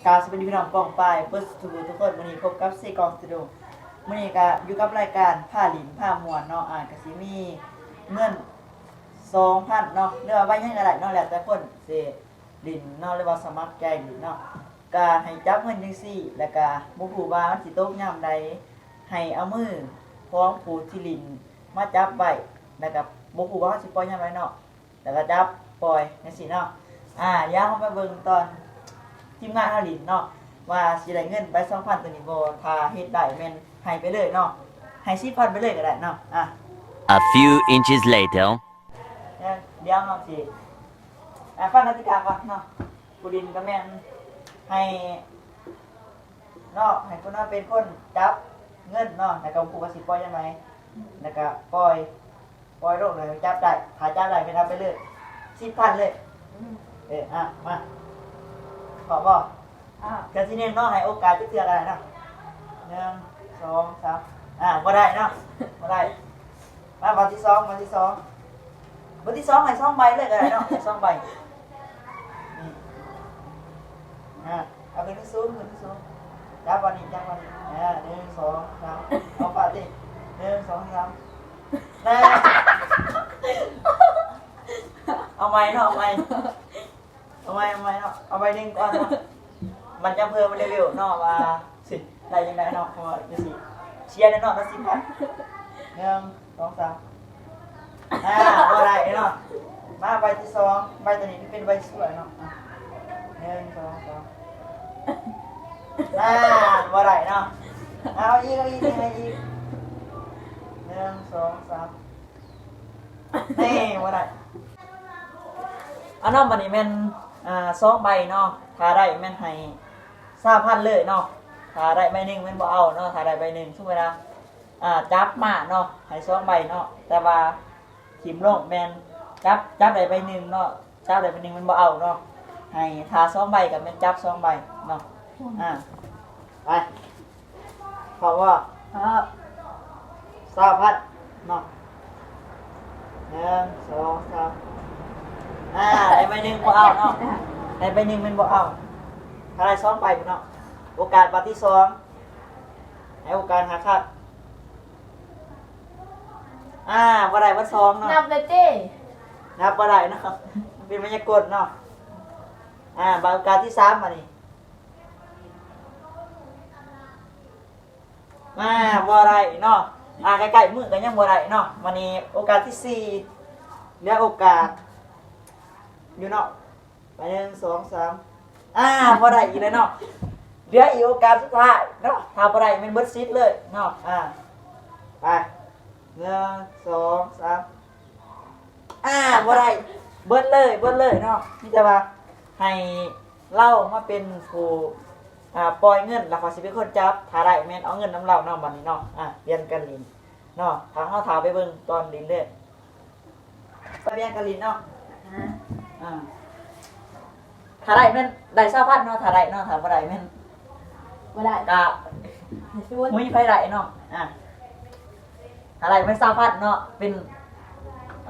ກາບສະບາຍດີພີ່ນ້ອງປ້ອງປາຍເບິດສູ່ທຸກຄົນ. ມື້ນີ້ພົບກັບເຊກອງສະຕູດິໂອ ມື້ນີ້ກະຢູ່ກັບລາຍການພາຫຼິ້ນພາມ່ວນເນາະ. ອາ ກະຊິມີເງິນສອງພັນເນາະ ຫຼືວ່າໃບຫຍັງກະໄດ້ເນາະ ແລ້ວແຕ່ຄົນຊິຫຼິ້ນເນາະ ຫຼືວ່າສະໝັກໃຈຫຼິ້ນເນາະ. ກະໃຫ້ຈັບເງິນຈັ່ງຊີ້ ແລ້ວກະບໍ່ຮູ້ວ່າມັນຊິຕົກຍາມໃດ ໃຫ້ເອົາມືຂອງຜູ້ທີ່ຫຼິ້ນມາຈັບໄວ້ ແລ້ວກະບໍ່ຮູ້ວ່າເຮົາຊິປ່ອຍຍາມໃດເນາະ. ແລ້ວກະຈັບປ່ອຍຈັ່ງຊີ້ເນາະ. ອາ ດຽວເຮົາໄປເບິ່ງຕອນທີມງານເຮົາຫຼິ້ນເນາະ ວ່າຊິໄດ້ເງິນໃບສອງພັນໂຕນີ້ບໍ່. ຖ້າເຮັດໄດ້ແມ່ນໃຫ້ໄປເລີຍເນາະ ໃຫ້ສິບພັນໄປເລີຍກະໄດ້ເນາະ. ອາ A few inches later. ດຽວເຮົາຊິ ອາ ຟັງກະຕິກາກ່ອນເນາະ. ຜູ້ຫຼິ້ນກະແມ່ນໃຫ້ ເນາະ ໃຫ້ຄົນນັ້ນເປັນຄົນຈັບເງິນເນາະ ແລ້ວກະບໍ່ຮູ້ວ່າຊິປ່ອຍຍາມໃດ ແລ້ວກະປ່ອຍ ປ່ອຍລົງ ແລ້ວຈັບໄດ້ ຖ້າຈັບໄດ້ແມ່ນເອົາໄປເລີຍສິບພັນເລີຍ. ເອີ ອາ ມາ ພ້ອມບໍ່? ເທື່ອທີໜຶ່ງເນາະ ໃຫ້ໂອກາດຈັກເທື່ອກະໄດ້ເນາະ. ໜຶ່ງ ສອງ ສາມ ອາ ບໍ່ໄດ້ເນາະ ບໍ່ໄດ້. ມາບາດທີສອງ ບາດທີສອງ ບາດທີສອງໃຫ້ສອງໃບເລີຍກະໄດ້ເນາະ ໃຫ້ສອງໃບ. ນີ້ ອາ ເອົາຂຶ້ນສູງ ຂຶ້ນສູງ ຈັບບາດນີ້ ຈັບບາດນີ້. ອາ ໜຶ່ງ ສອງ ສາມ ເອົາປາຕິ ໜຶ່ງ ສອງ ສາມ ນະ. ເອົາໃໝ່ເນາະ ເອົາໃໝ່ ເອົາໃໝ່ ເອົາໃໝ່ເນາະ ເອົາໃບໜຶ່ງກ່ອນເນາະ. ມັນຈະເພີ່ມເລເວວເນາະວ່າ ຊິໄດ້ຈັ່ງໃດເນາະ ເພາະວ່າຈັ່ງຊີ້ ເສຍແນ່ນອນເນາະ ສິບພັນ. ໜຶ່ງ ສອງ ສາມ ອາ ບໍ່ໄດ້ເນາະ. ມາໃບທີສອງ ໃບໂຕນີ້ມັນເປັນໃບສວຍເນາະ. ອາ ໜຶ່ງ ສອງ ສາມ ອາ ບໍ່ໄດ້ເນາະ. ເອົາອີກ ເອົາອີກ ເອົາອີກ ໜຶ່ງ ສອງ ສາມ ນີ້ ບໍ່ໄດ້. ອາ ເນາະ ບາດນີ້ແມ່ນ ອາ ສອງໃບເນາະ ຖ້າໄດ້ແມ່ນໃຫ້ຊາວພັນເລີຍເນາະ. ຖ້າໄດ້ໃບໜຶ່ງແມ່ນບໍ່ເອົາເນາະ ຖ້າໄດ້ໃບໜຶ່ງ. ສົມມຸດວ່າ ອາ ຈັບມາເນາະ ໃຫ້ສອງໃບເນາະ ແຕ່ວ່າຖິ້ມລົງແມ່ນຈັບ ຈັບໄດ້ໃບໜຶ່ງເນາະ ຈັບໄດ້ໃບໜຶ່ງແມ່ນບໍ່ເອົາເນາະ. ໃຫ້ຖ້າສອງໃບກະແມ່ນຈັບສອງໃບເນາະ. ອາ ໄປ ພ້ອມບໍ່? ພ້ອມ. ຊາວພັນເນາະ. ໜຶ່ງ ສອງ ສາມ ອາ ໄດ້ໃບໜຶ່ງບໍ່ເອົາເນາະ ໄດ້ໃບໜຶ່ງແມ່ນບໍ່ເອົາ. ຖ້າໄດ້ສອງໃບພຸ້ນເນາະ ໂອກາດບາດທີສອງ ໃຫ້ໂອກາດຫ້າຄັ້ງ. ອາ ບໍ່ໄດ້ບາດສອງເນາະ ນັບໄດ້ຕິ? ນັບບໍ່ໄດ້ເນາະ ເປັນໄວຍາກົນເນາະ. ອາ ບາດໂອກາດທີສາມບາດນີ້. ອາ ບໍ່ໄດ້ເນາະ. ອາ ໃກ້ໆມື້ກະຍັງບໍ່ໄດ້ເນາະ. ບາດນີ້ໂອກາດທີສີ່ ເຫຼືອໂອກາດຢູ່ເນາະ. ໄປ ໜຶ່ງ ສອງ ສາມ ອາ ບໍ່ໄດ້ອີກແລ້ວເນາະ. ເຫຼືອອີກໂອກາດສຸດທ້າຍເນາະ ຖ້າບໍ່ໄດ້ແມ່ນເບິດສິດເລີຍເນາະ. ອາ ໄປ ໜຶ່ງ ສອງ ສາມ ອາ ບໍ່ໄດ້ ເບິດເລີຍ ເບິດເລີຍເນາະ. ມີແຕ່ວ່າໃຫ້ລາວມາເປັນຜູ້ ອາ ປ່ອຍເງິນ ແລ້ວຂ້ອຍຊິເປັນຄົນຈັບ ຖ້າໄດ້ແມ່ນເອົາເງິນນຳລາວເນາະ. ບາດນີ້ເນາະ ອາ ປ່ຽນກັນຫຼິ້ນເນາະ. ຖ້າເຮົາ ຖ້າໄປເບິ່ງຕອນຫຼິ້ນເດີ ໄປແບ່ງກັນຫຼິ້ນເນາະ. ອາ ຖ້າໄດ້ແມ່ນໄດ້ຊາວພັນເນາະ ຖ້າໄດ້ເນາະ ຖ້າບໍ່ໄດ້ແມ່ນບໍ່ໄດ້ ກະ ໃຫ້ສູນ ບໍ່ມີໃຜໄດ້ເນາະ. ອາ ຖ້າໄດ້ແມ່ນຊາວພັນເນາະ ເປັນ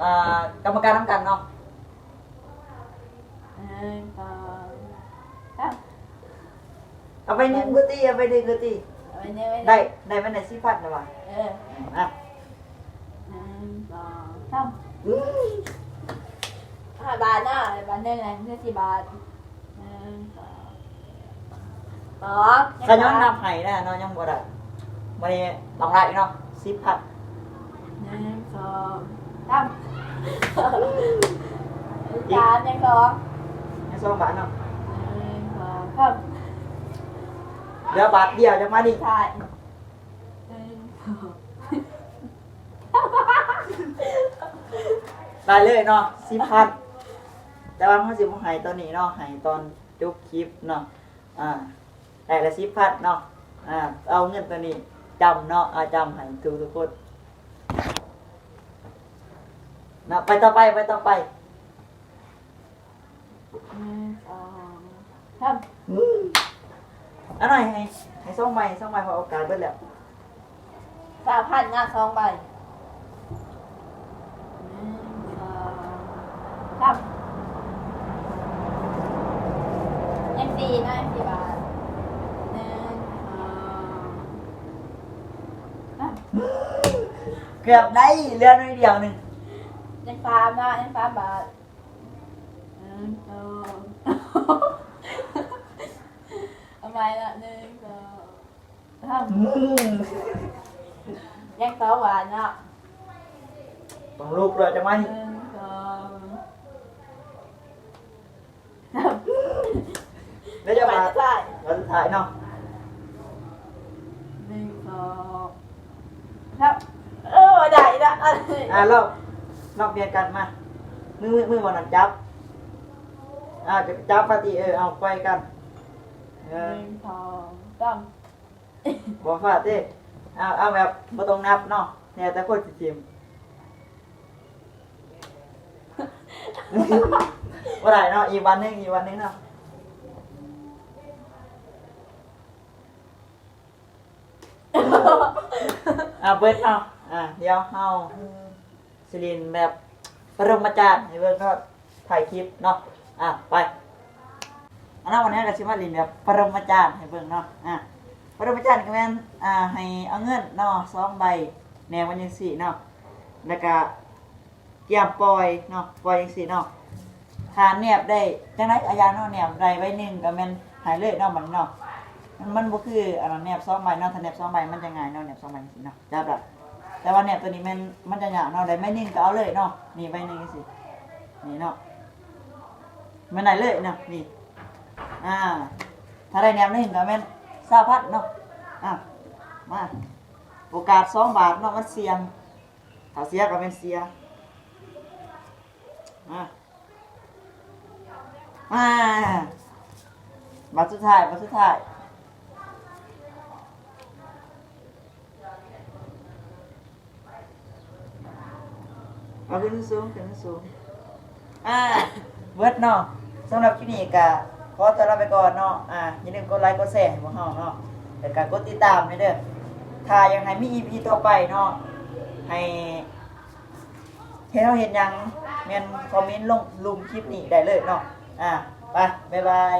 ອາ ກຳມະການນຳກັນເນາະ. ໜຶ່ງ ສອງ ສາມ ເອົາໄປໜຶ່ງກະຕິ ເອົາໄປໜຶ່ງກະຕິ ເອົາໄປໜຶ່ງ ໄດ້ ໄດ້ມັນໄດ້ສີ່ພັນແລ້ວຫວາ. ເອີ ອະ ໜຶ່ງ ສອງ ສາມ ຫ້າບາດເນາະ ບາດໜຶ່ງນະ ເງິນສີ່ບາດ. ໜຶ່ງ ສອງ ສອງ ຂ້າຍ້ອນນັບໃຫ້ນະເນາະ ຍັງບໍ່ໄດ້. ບາດນີ້ຕ້ອງໄດ້ເນາະ ສິບພັນ. ໜຶ່ງ ສອງ ສາມ ອີກ ສາມ ຍັງສອງ ຍັງສອງບາດເນາະ. ໜຶ່ງ ສອງ ສາມ ເຫຼືອບາດດຽວ ຈະມານີ້ ສຸດທ້າຍ. ໜຶ່ງ ສອງ ໄດ້ເລີຍເນາະ ສິບພັນ. ແຕ່ວ່າເຮົາຊິບໍ່ໃຫ້ຕອນນີ້ເນາະ ໃຫ້ຕອນຈົບຄລິບເນາະ. ອາ ໄດ້ລະສິບພັນເນາະ. ອາ ເອົາເງິນໂຕນີ້ຈຳເນາະ ອາ ຈຳໃຫ້ທຸກໆຄົນເນາະ. ໄປຕໍ່ໄປ ໄປຕໍ່ໄປ. ໜຶ່ງ ສອງ ສາມ ອາ ໜ້ອຍ ໃຫ້ ໃຫ້ສອງໃບ ໃຫ້ສອງໃບ ເພາະໂອກາດເບິດແລ້ວ. ສາມພັນນະ ສອງໃບ. ໜຶ່ງ ສອງ ສາມ ຍັງສີ່ເນາະ ຍັງສີ່ບາດ. ເກືອບໄດ້ ເຫຼືອໜ້ອຍດຽວໜຶ່ງ. ຍັງສາມເນາະ ຍັງສາມບາດ. ໜຶ່ງ ສອງ ເອົາໃໝ່ລະ ໜຶ່ງ ສອງ ສາມ ອືມ ຍັງສອງບາດເນາະ. ຕ້ອງລຸກລະຈະມາ ໜຶ່ງ ສອງ ສາມ ແລ້ວຈະມາ ບາດສຸດທ້າຍ ບາດສຸດທ້າຍເນາະ. ໜຶ່ງ ສອງ ສາມ ເອີ ໄດ້ລະ. ອ່າ ລອບ ລອບປ່ຽນກັນມາ ມື ມື ມືບ່ອນນັ້ນຈັບ ອ່າ ຈັບປາຕິ ເອີ ເອົາ ປ່ອຍກັນ. ໜຶ່ງ ໜຶ່ງ ສອງ ສາມ ບໍ່ພາດເດ້. ເອົາ ເອົາແບບບໍ່ຕ້ອງນັບເນາະ ແລ້ວແຕ່ຄົນຊິຖິ້ມ. ບໍ່ໄດ້ເນາະ ອີກວັນໜຶ່ງ ອີກວັນໜຶ່ງເນາະ. ອ່າ ເບິດເນາະ. ອ່າ ດຽວເຮົາຊິຫຼິ້ນແບບປະລົມມະຈານໃຫ້ເບິ່ງເນາະ ທ້າຍຄລິບເນາະ. ອ່າ ໄປ. ອັນນັ້ນ ວັນນີ້ກໍຊິມາຫຼິ້ນແບບປະລົມມະຈານໃຫ້ເບິ່ງເນາະ. ອ່າ ປະລົມມະຈານກໍແມ່ນ ອ່າ ໃຫ້ເອົາເງິນເນາະ ສອງໃບ ແນບໄວ້ຈັ່ງຊີ້ເນາະ ແລ້ວກໍກຽມປ່ອຍເນາະ ປ່ອຍຈັ່ງຊີ້ເນາະ. ຖ້າແນບໄດ້ຈັ່ງໃດອາຍາເນາະ ແນບໄດ້ໃບໜຶ່ງກໍແມ່ນໃຫ້ເລີຍເນາະ ບັດນີ້ເນາະ. ມັນ ມັນບໍ່ຄືອັນນັ້ນ ແນບສອງໃບເນາະ ຖ້າແນບສອງໃບມັນຈະງ່າຍເນາະ ແນບສອງໃບຈັ່ງຊີ້ເນາະ ຈັບໄດ້. ແຕ່ວ່າແນບຕົວນີ້ແມ່ນມັນຈະຍາກເນາະ ໄດ້ໃບໜຶ່ງກໍເອົາເລີຍເນາະ ນີ້ໃບໜຶ່ງຈັ່ງຊີ້ ນີ້ເນາະ ແມ່ນໄດ້ເລີຍເນາະ ນີ້. ອ່າ ຖ້າໄດ້ແນບໜຶ່ງກໍແມ່ນຊາວພັນເນາະ. ອ່າ ມາ ໂອກາດສອງບາດເນາະ ມັນສ່ຽງ ຖ້າເສຍກໍແມ່ນເສຍ. ມາ ມາ ບາດສຸດທ້າຍ ບາດສຸດທ້າຍ. ເອົາຂຶ້ນສູງ ຂຶ້ນສູງ. ອ່າ ເບິດເນາະ. ສຳລັບຄລິບນີ້ກະຂໍຕົວລາໄປກ່ອນເນາະ. ອ່າ ຢ່າລືມກົດໄລກົດແຊໃຫ້ພວກເຮົາເນາະ ແລ້ວກະກົດຕິດຕາມແດ່ເດີ. ຖ້າຢາກໃຫ້ມີອີພີຕໍ່ໄປເນາະ ໃຫ້ເຮັດ ເຮົາເຮັດຫຍັງ ແມ່ນຄອມເມັນລົງລຸ່ມຄລິບນີ້ໄດ້ເລີຍເນາະ. ອ່າ ໄປ ບາຍບາຍ.